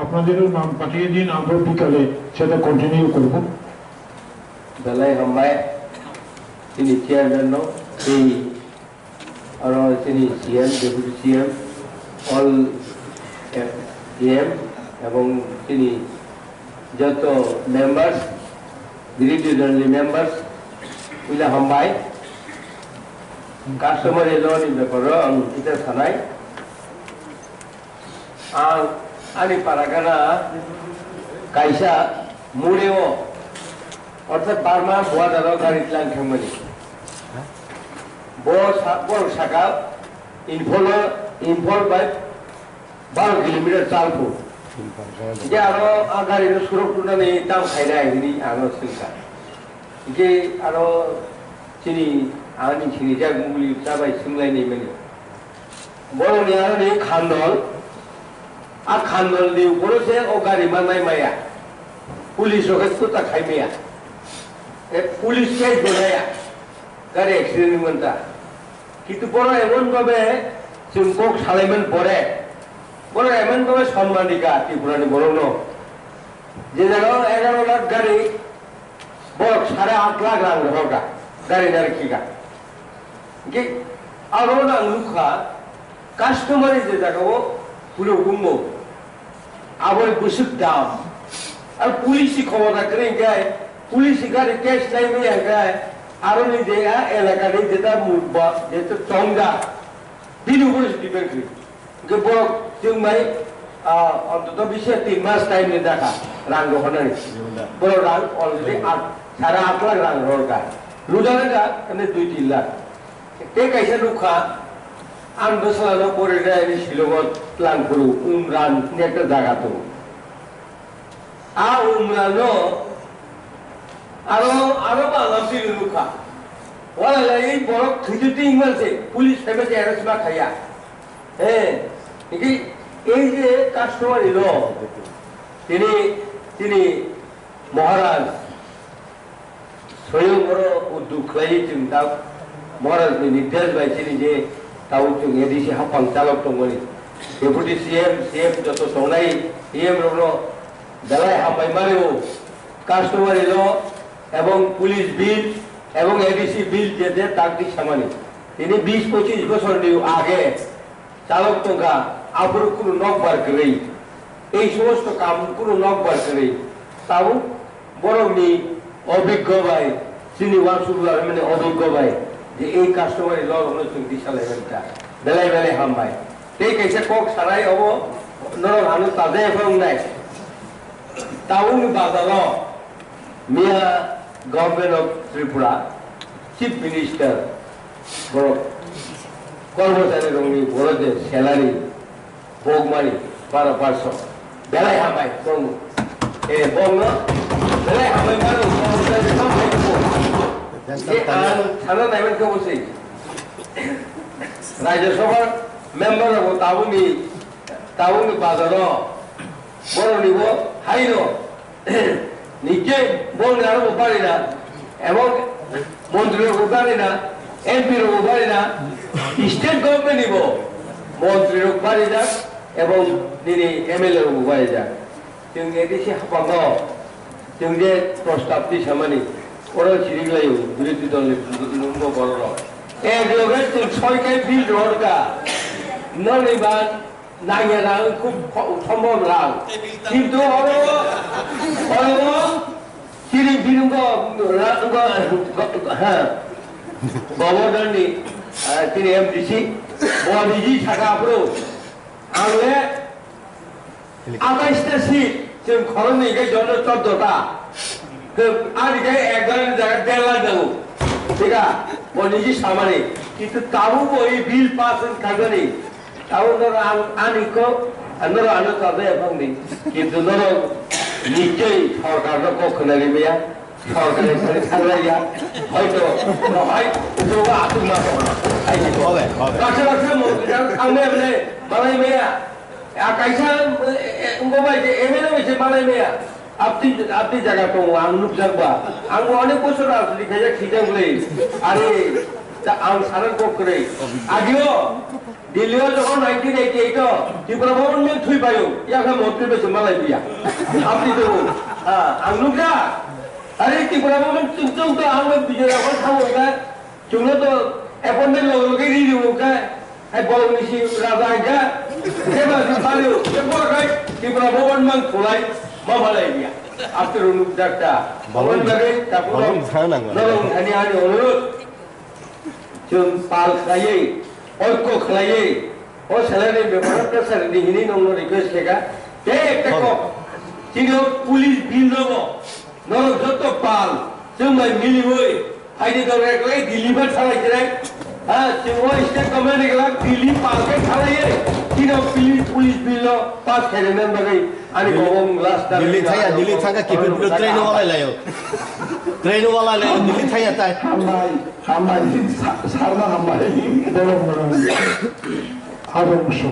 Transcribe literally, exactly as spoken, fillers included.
আপনাদেরও নাম পাঠিয়ে দিন, আমরা বিকালে সেটা কন্টিনিউ করব। Belai hambai, chini chairman no, tei aro chini C M, deputy C M, all, eh, E M, ebong chini joto members, Green Tribunal ni members, puila hambai. Customary law ni beparo ang kita sanai. Ang ani paragana kaisa mureo, orthat Burma border o gari tlang thangmani. Bo sa-, bo saka Imphal, Imphal bai baro kilometer chalphu. Hingke aro a gari no surok tunani tam khainai hini ano swngkha. Hingke aro chini ani sinijak muli chabai swnglaini mani. Borokni aroni khandol, a khandolni uporo se o gari mannai maya. Police rok khe kuta khai maya. E, police case bo naya. Gari accident wngmanta. Kintu borok emon bhabe chwng kok salaiman pore, borok emon bhabe sonman rikha Tripurani borokno. Je jagao egaro lakh gari, borok sare aat lakh rang rohorkha, gari nari khika. Hingke abo no ang nukha, customary je jagao phuluk wngmo, aboni bwswk dam. Ar police ni khobor na kwrwi hingke, police ni gari case nai maya hingke, aroni je a elaka ni jeta mukba, jeta chongja, bini upor se depend kwrwi. Hingke borok chwng bai, ah, ontoto bisi tin mas time ni dakha rang rohornani. Borok rang already aat, sare aat lakh rang rohorkha. Luja rwkha, ene dui tin lakh. Tei kaisa nukha, ang bwsala no pore de ani Shillong o tlang phuru Umran hwnwi ekta jaga tongo. A Umran no aro, aro bangam twi nukha. Walai lai borok thwitu ting man se, police phaiba se arrest ma khaiya. He, hingke ei je customary law, tini, tini Maharaj soyong oro udduk khlaiwi chwng da Maharaj ni nirdesh bai chini je tabuk chwng A D C hapang chalok tongmani. Deputy C M, C M joto tongnai E M rokno belai hambai mani o. Customary law ebong police bill ebong A D C bill je je tak di samani. Tini bis pochis bosor ni age chalok tongkha, aphuru kunu nokbar kwrwi. Ei somosto kam kunu nokbar kwrwi. Tabuk borokni obiggo bai, chini uansukla rwmani obiggo bai, je ei customary law rokno chwng tisa lai mani ta. Belai belai hambai. Tei kaisa kok sanai obo norok ano tajaya phai wngnai. Tabukni bazaro miya Government of Tripura, Chief Minister, borok kormochari rokni borok je salary bokmani para parso belai hambai bokno. E bokno belai hambai mano, kormochari hambai bo. Je ang sana naiman khe bo se. Rajya Sabha member rok tabukni, tabukni bazaro borokni bo haino Nikkei bongni aro bo barina, ebong montri rok bo barina, M P rok bo barina, state government ni bo montri rok barijak, ebong nini M L A rok bo barijak. Chwng A D C hapang o chwng je prostab twi samani, oro chiriklai o birodhi dol ni borok rok. Ek loge chwng soi kai bill rorka, noni ban Nangya rang khub kho-, sombhob rang. Kintu oro, oro chini birungo rang, ha, Governor ni, ah, chini M D C, bo niji saka aphuru. Ang le atais ta seat, chwng khoroknwi khe jono chordo ta. Ke, ani khe ek dollar ni jaga der lakh jago. Thik a? Bo niji samani. Kintu tabuk bo ei bill pass wng thangmani. Abo norok ang ani kok, norok ano chabai aphangni. Kintu norok nichoi sorkarno kok khwnari maya, sorkar ni thani thanglaiya. Hoito, no hai, utogo atung ma tongo. Hai ni ko. Hobe, hobe. Baksa baksa mo, jang thangnai mane, malai maya. A kaisa, e, e, wngko bai je M L A bai se malai maya. Abdi, abdi jaga tongo, ang nukjak ba. Ang bo onek bosor rajniti khaijak, sijak le. Are, ta ang sanan kok kwrwi. Agio, Delhi o jokhon nineteen eighty eight o Tripura Bhaban men thui payo, yakha montri bai se malai biya. Apni to, ah, ang nukha. Are Tripura Bhaban chwng chwng to ang bai Bijoy Raghwan thang wngkha. Chwngno to appointment logo logo ri ri wngkha. Hai bolong ni si raja wngkha. Khe ba si phalio, khe bo khai Tripura Bhaban mang khulai, ma malai biya. Apni rok nukjak ta. Bolong, Aboni bagwi takhuk bolong rok, thang nang norok nang. Thani ani onurudh. Chwng pal khlaiwi, oikko khlaiwi, o salary ni beparo pressure di hwnwi nokno request khe kha. Tei ekta kok, chini o police bill rogo, norok joto pal, chwng bai miliwi, phaidi dol eklai Delhi bai thalai khe. Ha, chwng o state government ni glak Delhi pal khe thalaiwi, chini o pili-, police bill no pass khainani bagwi ani kobong last time Delhi thaya, Delhi thangkha, kipit train o walai laio. Train o walai laio, Delhi thaya tai. Hambai. Hambai, sa-, sarno hambai. Borok borok. Abo musu.